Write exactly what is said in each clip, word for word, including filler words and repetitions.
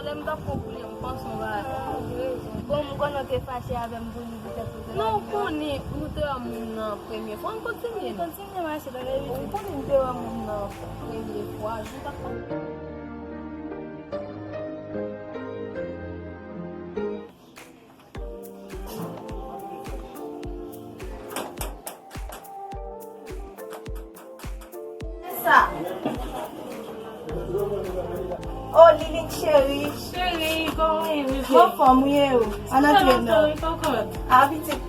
Lè m t ap pran pou li, m panse yon bagay. Bon, m konnen w te fache avè m pou li poutèt ou te... Non, ou konnen, nou te wè moun nan premye fwa, ann kontinye. Kontinye mache, tande. Ou konnen m te wè moun nan premye fwa, jou t ap pase. Sa. Oh, Liline cheri. Cheri, kòman w ye, bebe? Anfòm, wi, e ou? Ann antre non. Wi, kòkòt. A, pitit.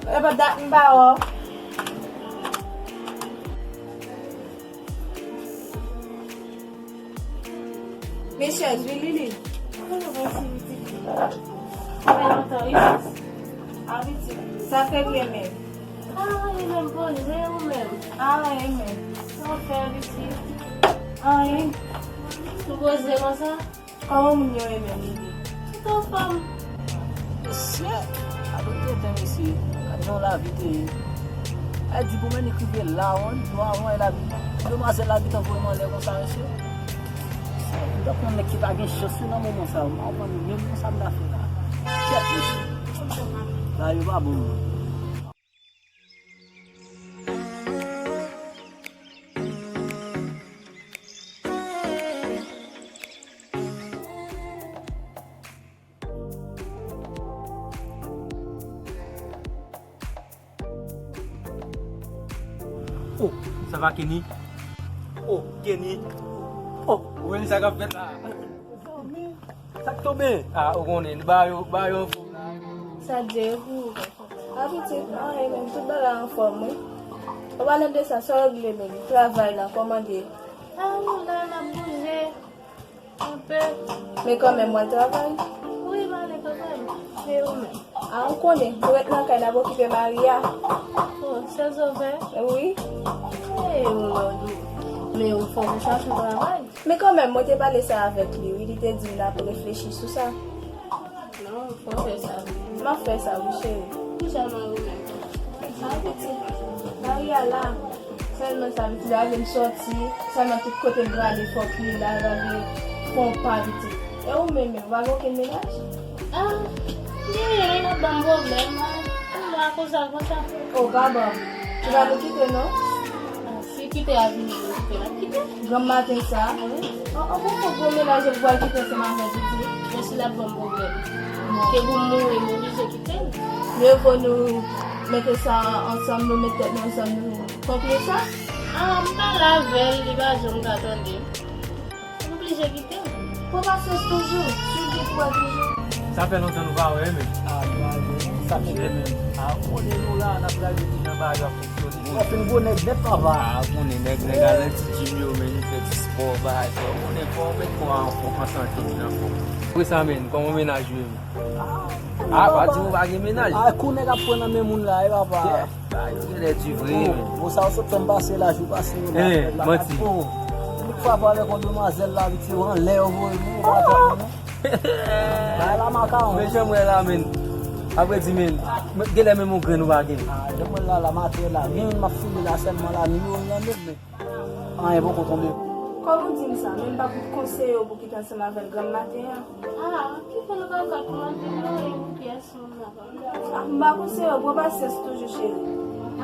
E pa dat m pa wè w. Mesye, Lili. Kote w pase pitit? Fè lontan wi sis. A pitit, sa k regle menm? A anyen menm, poze ou menm. A anyen menm. Sa w fè pitit? Anyen. Ou poze konsa? Kòman moun yo ye menm, Lili? Tout anfòm. Mesye, gade yon tenten, mesye. Gade yon lavi te ye. Ay di pou mwen li k rive la, wi, nou avan e lavi. Demwazèl la gentan voye m anlè konsa, mesye. M tankou yon nèg ki pa gen chans wi nan moman sa yo. M pa konprann menm konsa m ta fè la. Kèt, mesye. Bagay yo pa bon non. Oh, sa va Kenny? Oh, Kenny. Oh, ou menm sa k ap fèt la? Sa k tonbe? Ah, ou konnen, ba yo, ba yo anfòm la. Sa Dye pou ou. A pitit, anyen menm, tout bagay anfòm wi. An palan de sa, sa w regle menm? Travay la, kòman l ye? Ah, nou la, n ap bouje. Anpil. Men kanmenm, w al travay? Wi, m ale kanmenm. E ou menm? A, ou konnen, nou ret nan kay, n ap okipe Maria. Oh, sèl zovè? Wi. E ou lòd ou. Men ou fò w chache yon travay. Men kanmenm, mwen te pale sa avèk li, wi, li te di m l ap reflechi sou sa. Non, fò w fè sa. M ap fè sa, wi, cheri. Kouche a mari w menm? A, pitit. Mari a la. Sèlman sa, pitit, l a vin sòti. Sèlman tout kote m prale, fòk li la, l a vin fè yon pa, pitit. E ou menm, menm, ou pa gen okenn mennaj? A, genyen, l ap ban m pwoblèm, a. Ou la konsa, konsa. O, pa ban m. Ou pa vle kite, non? A, si kite a vini, nou kite, n ap kite. Granm maten sa? Wi. An, an, bon, fòk gwo mennaj ou pral kite ansanm avè l, pitit. Men si l ap ban m pwoblèm, ke pou m mouri, m oblije kite l. Mye vo nou mete sa ansanm, nou met tèt nou ansanm, nou konkli sa. A, m pale avè l, li pa janm ka tande m. M oblije kite l. Pran pasyans toujou, swiv li pou wè toujou. Sa fè lontan nou pa wè, men. A, nou pa wè, sa fè menm. A, ou konnen nou la, n ap gade kijan bagay yo ap fonksyone. Ou fin gwo nèg nèt, papa. A, ou konnen nèg, nèg a lè ti jim yo, men nou fè ti spò, bagay sa. Ou konnen fò w met kò a an fò, an sante, vin an fò. Apre sa, men, kòman mennaj ou ye, men? A, pa di ou pa gen mennaj. A, kou nèg ap pran nan men moun la, e papa. Ba yo genlè di vre, men. Bon, sa w sot fè m pase la, jou pase yo la, fè la manti. Bon, li frape avèk yon demwazèl la, pitit, yo anlè yo voye m, ou pa janm non. Bay la makawon. Men jan m wè la, men. Apre di, men, genlè menm yon grenn ou pa gen. A, jan m wè la, la maten la, men m ap fini la sèlman la, nimewo m nan men, men. Anyen poko tonbe. Kòman w di m sa? Men m pa pou konseye w pou kite ansanm avè l granm maten an. A, kite l kaka pou l antre nan pyès moun nan. A, m pa konseye w, pran pasyans toujou, cheri. A,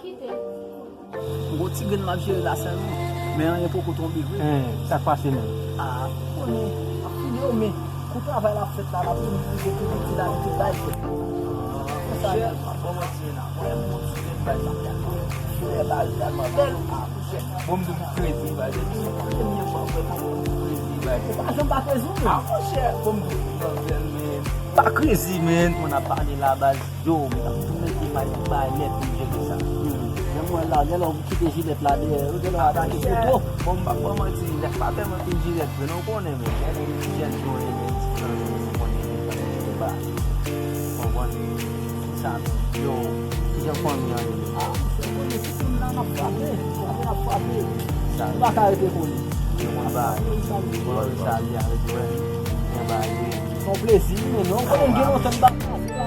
kite. M gon ti grenn m ap jere la sèlman. Men anyen poko tonbe vre. Hen, sa k pase menm? A, ou konnen, m ap fini yo, men kou travay la ap fèt la, l ap vin rive tou piti la, li te bay fèt. Konsa, chè, m ap ban w manti, men nan mwen, m gon ti grenn bay sa, m tèlman, flè ba l tèlman bèl. Bon, m di w pou krezi, baz. Premye fwa m wè moun pou krezi, baz. Ou pa janm pa krezi, wi. A, monchè, bon, m di w pou nan bèl, men. Pa krezi, men. Moun ap pale la, baz. Yo, m t ap tou mete may pou bay lè pou m jere sa. Hmm. Men mwen la, gen lè w kite jilèt la dèyè, yo gen lè w atake poto. Bon, m p ap ba w manti, lè pa fè mwen fin jilèt vre, non, w konnen, men. Gen lè yon ti jèn jan w ye, men, ti frè, men, ou konnen, men, sa, men, se pa. Konprann? Sa menm. Yo, kijan fanmi an ye? A, monchè, konnen tout moun la n ap frape. Frape, n ap frape. Sa nou pa ka rete kole. Yo konn bagay. Yo salye avèk mwen. Gen bagay wi. Se yon plezi wi, men non, konnen gen lontan m pa pase la.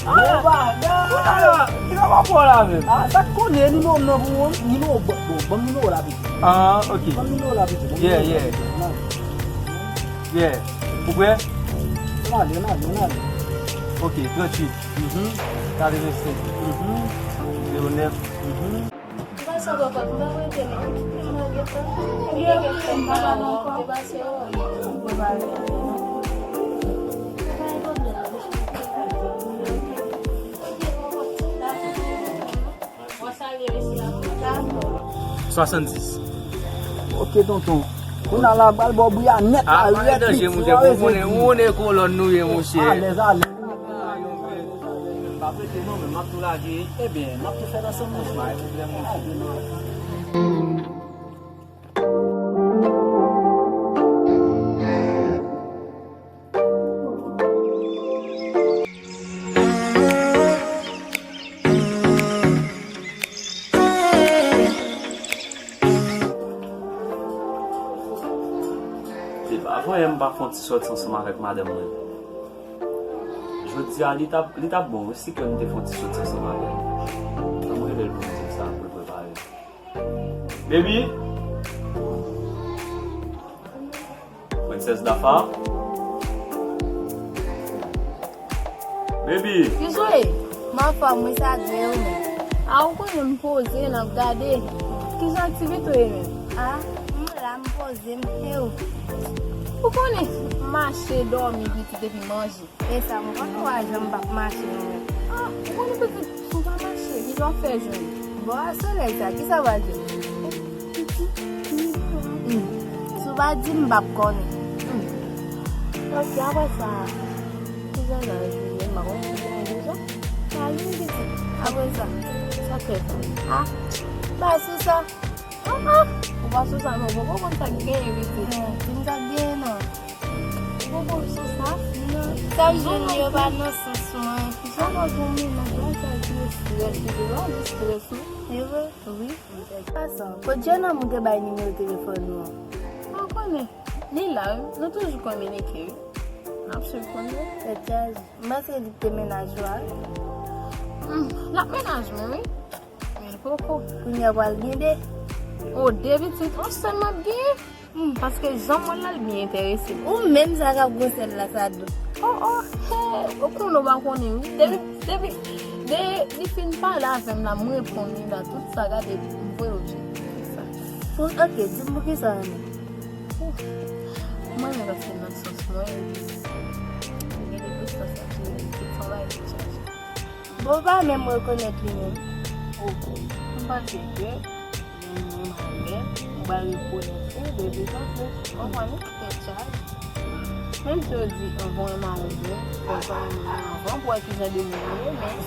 Bon bagay. Kisa w ap fè la menm? A, sa k konnen, nimewo m nan pou ou, nimewo, bon, bon, ban m nimewo la piti. A, ok. Ban m nimewo la piti. Yeah, yeah. Nan. Yeah. Ou prè? Ann ale, ann ale, ann ale. Ok, tranntuit. Mhm. Katrevensenk. Mhm. Zewo nèf. Mhm. Swasanndis. Ok, tonton. Kounye a la, pral ba w bri a nèt la, ah, pa gen danje, monchè, pou konnen, ou konnen kolòn nou ye, monchè. Alèz, alèz. M pa prete non, men m ap tou lage. Ebyen, m ap tou fè l ansanm, monchè. Pa gen pwoblèm, monchè. Se pa voye m pa fè yon ti sòti ansanm avèk madanm mwen. Jodi a, li t ap, li t ap bon wi si ke m te fè yon ti sòti ansanm avè l. Fò m rele l pou m di l sa, pou l prepare. Baby! Princess Dafa. Baby! Kijan w ye? M anfòm wi, sa dwe ou menm? A, ou konnen m poze, n ap gade. Kijan aktivite w ye menm? A, m la, m poze, m e ou? Ou konnen, m mache, dòmi, pitit epi manje. E sa, mwen pa kwè w a janm p ap mache non menm. A, ou konnen pitit, si w pa mache, kijan w ap fè jwenn? Bon, a solèy sa, kisa w pral di? Hmm. Si w pa di m, m p ap konnen. Hmm. Ok, apre sa, kijan nan jounen, m pa konn si gen jounen sa. Sa vin pitit. Apre sa, sa fè sa. A, bay sou sa. A, a, ou pa sou sa non, bon, bon, bon, sa k genyen pitit. Hmm, di m sa k genyen non. Ou poko sou sa? Non. Sa m jwenn yo pa nan sans mwen. Sa pa bon menaj la, sa ki strès ki te la, li strès wi. E vre? Wi. Pasan, kot jennonm ou te bay nimewo telefòn ou an? Ou konnen, li la wi. Nou toujou kominike wi. N ap swiv kounye a. Tèt chaje. M panse li te menaj ou a wi. Hmm, l ap menaj mwen wi. Men poko. Kounye a pral gen de. O, de pitit, yon sèl m ap genyen. Hmm, paske jan m wè l la, l byen enterese m. Ou menm sa k ap gwosè l la, sa dou. O, o, he, ou konnen w pa konnen wi. Depi, depi, de, li fin pale avè m la, m reponn li la, tout sa, gade, m voye w byen. Tout sa. Pou, ok, di m poukisa w renmen. Ou, mwen renmen paske l nan sans mwen, epi, gen de plis sa, sa, se, se travay li chaje. Bon, w pa menm rekonèt li menm. Oke. M panse ke, menm mwen, mwen, mwen pral rekonèt li de plis an plis. Konprann? Tèt chaje. Menm si yo di, anvan w renmen yon moun, fò w renmen moun nan anvan pou w wè ki jan de moun li ye, men,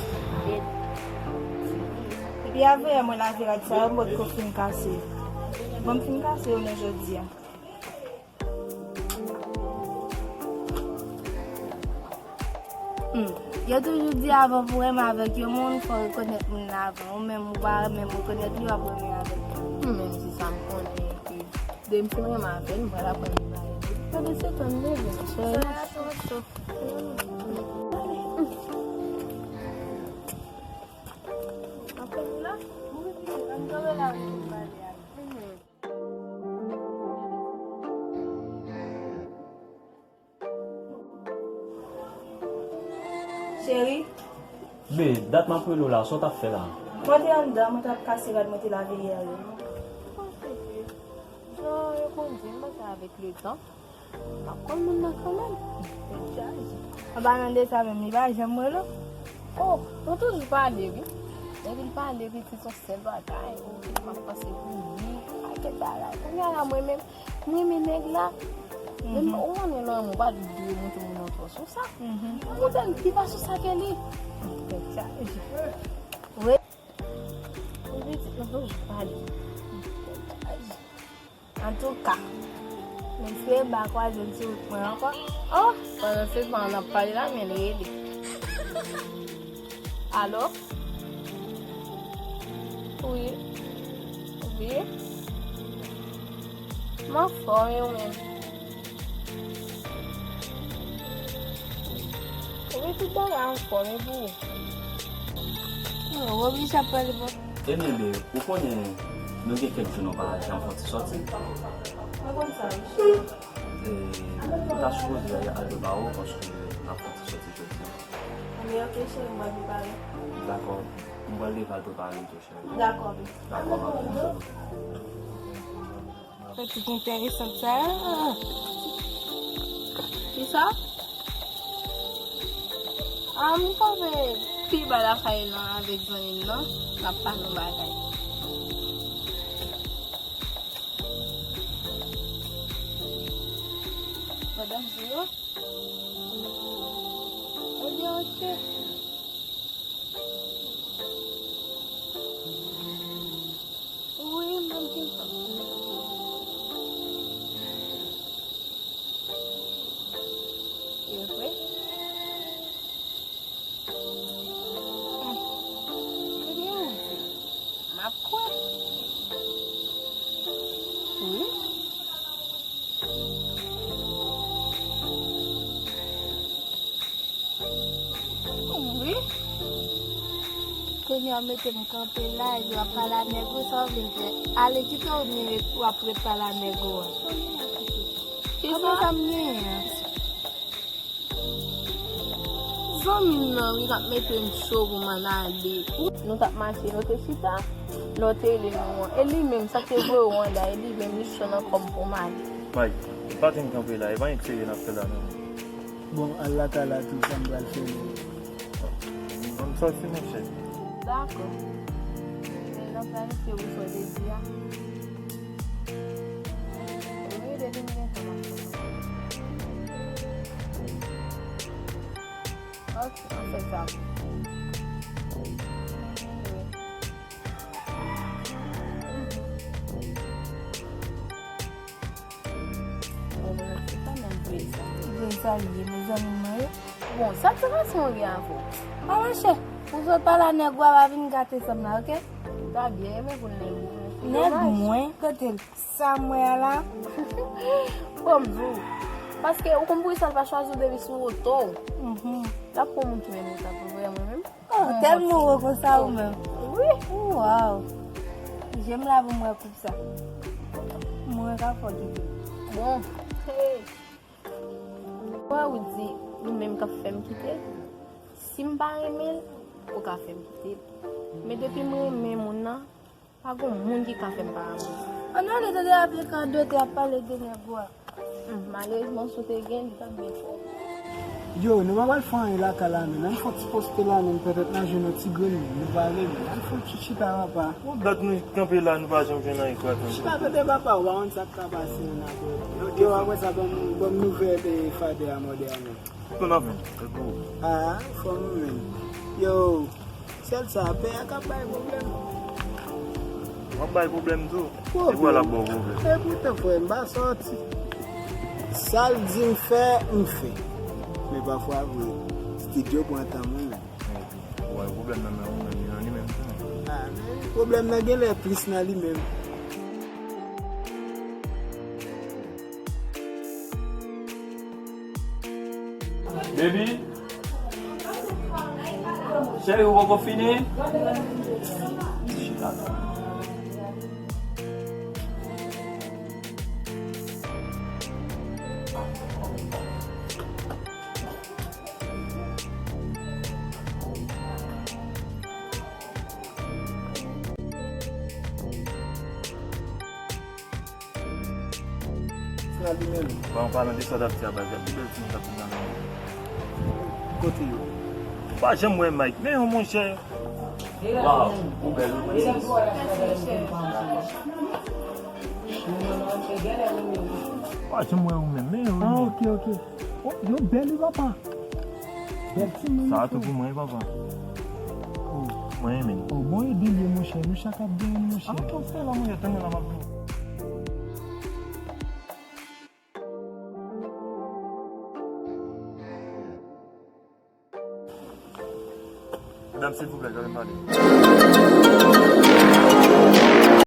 e, epi avè mwen lave rad sa yo, m potko fin kase yo. Bon, m fin kase yo, men jodi a. Hmm. Yo toujou di avan pou renmen avèk yon moun, fò w rekonèt moun nan avan. Ou menm, ou pa menm rekonèt li, w ap renmen avèk li. Hmm, menm si sa m konnen ke depi m fin renmen avè l, m pral aprann li bagay. Gade se tan m leve, monchè. Soleil la twò cho. Aprann li la, m kanpe la, m pale avè l. Cheri. Be, dat m ap rele w la, sa w t ap fè la? Mwen te anndan, mwen t ap kase rad mwen te lave yè yo. Jan yo konn di, m panse avèk letan, m ap konn moun nan kanmenm. Anpalan de sa menm, li pa janm rele w? O, nou toujou pale, wi. Depi l pale, pitit, se yon sèl bagay. O, m ap panse pou li, pakèt bagay. Kounye a la, mwen menm, m renmen nèg la. Men ou konnen lè w renmen, ou pa dwe montre moun nan twò sou sa. Ou montre l pi ba sou sa ke li. Tèt chaje. Wi. Ou pitit, nou toujou pale. Tèt chaje. Antouka, m espere m pa kwaze l sou wout mwen ankò. O, pandan se tan n ap pale la, men l rele. Alo? Wi. Wi. M anfòm, e ou menm? Wi, tout bagay anfòm, e pou ou? Wobi sa pale bon. Ebyen, be, ou konnen, nou gen kèk jou nou pa janm fè yon ti sòti. Mwen konn sa, wi, cheri. E, ou Ta sipoze al, al prepare w paske n ap fè yon ti sòti jodi a. Anben, oke, cheri, m pral prepare. Dakò. M pral leve al prepare m tou, cheri. Dakò, bebe. Dakò, mami. Fè tout enteresan sa. Kisa? Ah, m panse pi ba lakay lan avèk zanmi m nan, n ap pale yon bagay. Madan Zio? Ebyen, oke. Wi, m ap gen tan. E vre? Hmm. Ebyen, ou di. M ap kwè. Wi. Wi. Kounye a w mete m kanpe la, epi w ap pale a nèg ou, sa w vle fè? Ale kite w, men w ap ret pale a nèg ou a. Kisa? Kòman sa m genyen an? Zanmi m nan wi k ap mete m cho pou m ann ale. Nou t ap mache, nou te chita, lè w te rele nou an. E li menm, sa k te voye w ann la, e li menm, li cho nan kò m pou m ale. Mike, pa t vin kanpe la, e pa anyen k serye n ap fè la non. Bon, al lakay la tou, sa m pral fè menm. Ann sòti, monchè. Dakò. Men n ap planifye wi sa w te di a. Wi, depi m gen tan m ap fè sa. Ok, ann fè sa. Bon, se pa menm vre sa. Vre sa li ye, mezanmi mwen yo. Bon, satisfaksyon w gen avè w. A monchè, pou sot pale a nèg ou a, pa vin gate sa m la, ok? Ta byen renmen pou nèg ou. Nèg mwen, kote l? Sa m wè a la? Bon, m di w. Paske ou konn poukisa l pa chwazi w depi sou woto w. Mhm. L ap pran moun ki menm wout la pou vrè mwen menm. Oh, tèlman ou wè konsa ou menm. Wi. Waw. Je m la pou m wè koup sa. Mwen ka fò kite. Bon. Hey. Wè ou di ou menm k ap fè m kite l. Si m pa renmen l, ou ka fè m kite l. Men depi m renmen moun nan, pa gon moun ki ka fè m pa amou. Ann ale tande, apre kan doktè ap pale de nèg ou a. Hmm, malerezman, si w te gen, li t ap byen fè w. Yo, nou pa pral fè anyen lakay la, men. Ann fè yon ti poste la, men. Petèt n a jwenn yon ti grenn, nou pa vle, men. Ann fè yon ti chita, papa. Yon dat nou kanpe la, nou pa janm jwenn anyen kwè. Chita tande, papa, ou pa konn sa k ka pase ann apre. Yo, apre sa, ban m, ban m nouvèl, eh, fadè a, mòdè a, non. Tout moun anfòm, se pou ou. Ah, anfòm ou menm. Yo, sèl sa, pè a k ap bay pwoblèm. W ap bay pwoblèm tou. Pwoblèm. Se pou al ap ba w pwoblèm. E poutan, frè, m pa sòti. Sa l di m fè, m fè. Men pafwa vre, stidyo pran tan mwen menm. Epi, w wè pwoblèm nan nan ou menm, li nan li menm tou. Ah, men pwoblèm nan genlè plis nan li menm. Baby, cheri, ou poko fini? Chita. Sa li menm. Bon, an palan de sa w t ap di a, baz, y ap pi bèl timoun k ap vin nan men w. Kote yo? Ou pa janm wè Mike, men yon monchè. Waw, ou bèl wi, princess. Mèsi, cheri. Ou pa janm wè ou menm, men yon. Ah, ok, ok. Oh, yo bèl wi, papa. Bèl timoun. Sa a tou pou mwen, papa. Oh. Mwen renmen. Oh, bon ide l ye, monchè. Nou chak ap gen youn, monchè. Ah, ok, se la, mwen, tann la, m ap vini. Medam, silvouplè, kite m pale.